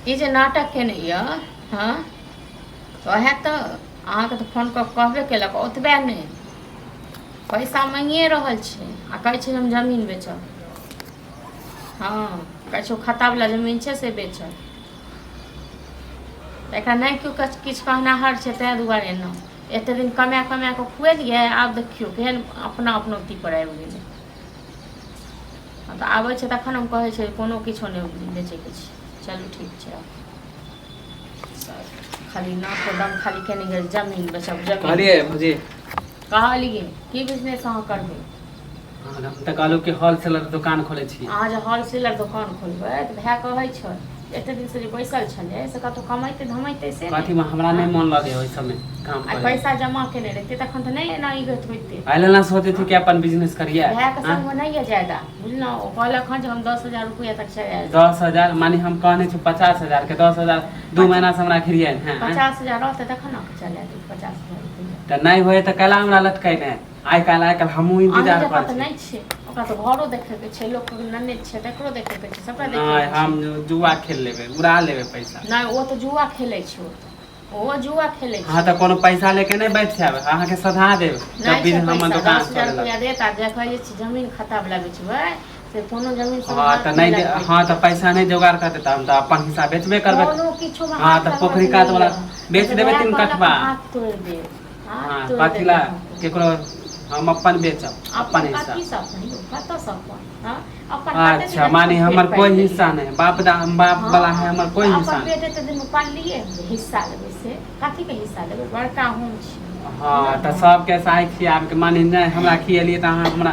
ई जे नाटक केने यऽ, हँ, उएह तऽ अहाँके तऽ फोन कऽ कहबे केलक। ओतबे नहि, पैसा माँगिए रहल छै आ कहै छै हम जमीन बेचब। हँ, कहै छै ओ खत्तावला जमीन छै, से बेचब। तऽ एकरा नहि केओ किछु कहनाहर छै, ताहि दुआरे एना एतेक दिन कमा कमा कऽ खुएलियै। आब देखियौ केहन अपना अपनौती पर आबि गेलै। तऽ आबै छै तखन हम कहै छै कोनो किछो नहि बेचैके छै। चलू, ठीक छै। आब खाली नाको दम खाली केने गेल, जमीन बेचब, जमीन। कहलियै भौजी। कहलियै, की बिजनेस अहाँ करबै? हाँ, हम तऽ कहलहुँ कि होलसेलर दोकान खोलै छी। अहाँ जे होलसेलर दोकान खोलबै तऽ भाय कहै छै, एते दिनसँ जे बैसल छलै से कतहु कमैते धमैते से नहि। कथीमे हमरा नहि मन लगै ओहि सबमे काम आ करे। पैसा जमा केने रहिते तखन तऽ नहि एना ई गत होइते। एहि लेल ना सोचै छी कि अपन बिजनेस करियै। भायके संगमे नहि यऽ ज्यादा, बुझलहुँ? ओ कहलक हँ जे हम 10,000 रुपैआ तक चला। 10,000 माने हम कहने छी 50,000 के, 10,000 2 महीना से हमरा खिरियन है। 50,000 रहतै तखन ने चला देब 50,000 रुपैआ। तऽ नहि होय तऽ कैला हमरा लटकेने? आइ काल्हि आइ काल्हि हमहूँ अहीं इन्तजार जकाँ करै तऽ छी। नहि छै। ओकरा तऽ घरो देखैके छै, लोकके ननैद छै तकरो देखैके छै, सबटा नहि देखैके छै। हम जुआ खेल लेबै, उड़ा लेबै पैसा। नहि, ओ तऽ जुआ खेलै छै, ओ जुआ खेलै अहाँ छै। तऽ कोनो पैसा लेके नहि बैठ जायब, अहाँके सधा देब नहि जब छै भी हमर पैसा दोकान 10,000 चले रुपैआ देत आ देखै जे छै जमीन खत्ता वला बेचबै से कोनो जमीन सब हँ हाथ तऽ नहि नहि लगबै। हँ, तऽ पैसा नहि जोगाड़ करतै तऽ हम तऽ अपन हिस्सा बेचबे करबै। कोनो किछो मे हँ, हाथ तऽ लगबै पोखरि के कात नहि वाला यऽ। बेच तऽ देबै भाय 3 कहलक कठबा। हाथ तोड़ि देब, हाथ हँ, तोड़ि कथी देब ला अहाँके। केकरो? हम अपन बेचब, अपन अपन हिस्सा। कथी से अपन यौ? कतऽ से अपन? हँ, अपन कते अच्छा दिन माने अपन हमर पेट कोई पालि हिस्सा लेलियै? नहि, बाप दा बाप हँ वाला है, हमर तऽ कोई अपन हिस्सा नहि। पेट एते दिनमे पाललियै जे हिस्सा लेबै से कथीके हिस्सा लेबै? बड़का हम छी। हँ, बुझलहुँ तऽ ने? सबके साइ खियाबके माने नहि, हमरा खियलियै तऽ अहाँ हमरा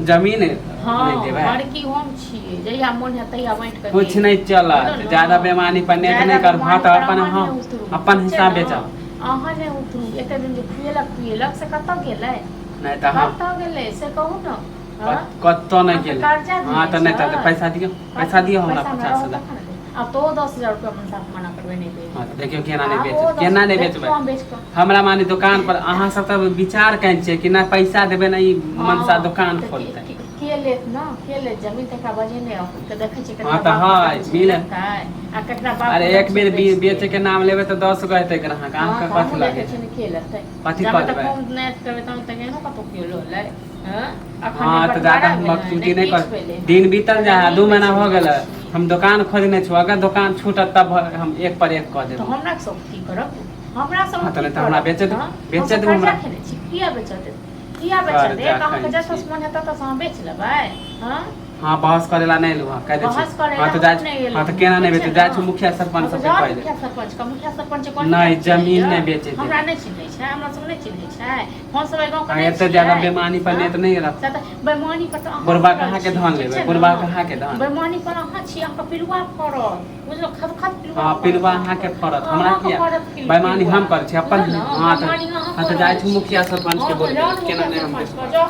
जमीन नहि हँ, देबै? बड़की हम छियै, जहिया मोन हैत तहिया बाँटि कऽ कुछ देब। नहि बुझलहुँ चलत। ने? ज्यादा बेमानी पर नेट ज्यादा नहि करू। हँ, बेमानी तऽ पर अपन अहाँ हँ नहि उतरू, अपन ठीक छै हिस्सा ने? बेचब। अहाँ नहि उतरू। एते दिन जे खुएलक पिएलक से कतऽ गेलै? नहि तऽ हम कतऽ गेलै से कहू ने? हँ, कतऽ नहि अहाँके गेलै। कर्जा हँ, देने तऽ नहि छै? तऽ पैसा दियौ, पैसा कथी दियौ हमरा पैसा हमरा पचास रहत हजार तखन ने देब। आब तो 10,000 रुपया मनसा मना करबै, नहि देब। हँ, तऽ देखियौ केना नहि आब बेचब, ओ दस केना नहि बेचबै। देखियौ हम बेच कऽ। हमरा माने दोकान पर अहाँ सब तऽ विचार केने छियै कि नहि पैसा देबै ने ई मनसा हँ, दोकान तऽ खोलतै। के लेत ने, के लेत जमीन? तऽ एकरा बजेने आउ तऽ देखै छियै हँ ककरा तऽ बापके हय दम छै मिल लेतै आ ककरा अरे बापके दम एक छै बेर बेचतै। बेचे के नाम लेबै तऽ 10 गो हेतै ग्राहक। हँ, अहाँके तऽ कथी हमहूँ लगे देखै है? छियै ने के लेतै। कथी जाबे कऽ तक देबै? हम नहि अथी करबै तहन तक एहनो कतहु केओ लऽ लै? हँ, एखन नहि हँ, तऽ बँटवारा ज्यादा हम भेलै बकचूती नहि नहि किछु कर। भेलै हँ। दिन बीतल जाइ है, जमीन 2 महीना बेचै हो लए गेल, जाइ छी। हम दोकान खोजने छु। अगर दोकान छूटत तब हम एक पर एक कऽ तऽ देबू। हमरा सब की करब? हमरा सब हँ, तऽ की नहि तऽ हमरा करब? बेचे दू, हँ, बेचे हमसब दू कर्जा हमरा। खेने छी? किया बेचऽ देब? किया बेचऽ कर्जा देब? अहाँके खाइ जतऽ छी। से मोन हैत ततऽ से अहाँ बेच लेबै? हँ। हँ, बहस करे ला नहि एलहुँ हँ, कहि दै छी। बहस करै हँ, लए तऽ हमहूँ जाइ। नहि हँ, एलहुँ तऽ हँ, केना नहि ठीक छै बेचू? ने? जाइ छी मुखिया हँ सरपञ्च तऽ सबके जाउ कहि मुखिया देब। सरपञ्च के, मुखिया सरपञ्च के अहीं नहि, टा जमीन चिन्हैया? नहि बेचे हमरा देब। नहि चिन्है छै? हमरा सब नहि चिन्है छै? हम सब एहि गाँवके हँ, नहि एते ज्यादा छियै? बेमानी पर हँ, नेत नहि रखू। से तऽ बेमानी पर तऽ अहाँ बुढ़बा पड़ल कहाँ के छी, धन ठीक लेबै? छै ने? बुढ़बा कहाँ के धन? बेमानी पर अहाँ छी, अहाँके पिलुआ फड़ल, बुझलहुँ? खद खद पिलुआ हँ, फड़त पिलुआ अहाँके। अहाँके फड़त, हमरा अहाँके किया? फड़त बेमानी पिलुआ, हम करै छी अपन? बुझलहुँ ने? हँ, तऽ बेमानी अहाँ हँ, कऽ तऽ जाइ रहल छी छियै। मुखिया सरपञ्च के हँ, तऽ बोलबै जाउ ने केना मुखिया नहि हम सरपञ्च बेचबै। के जाउ।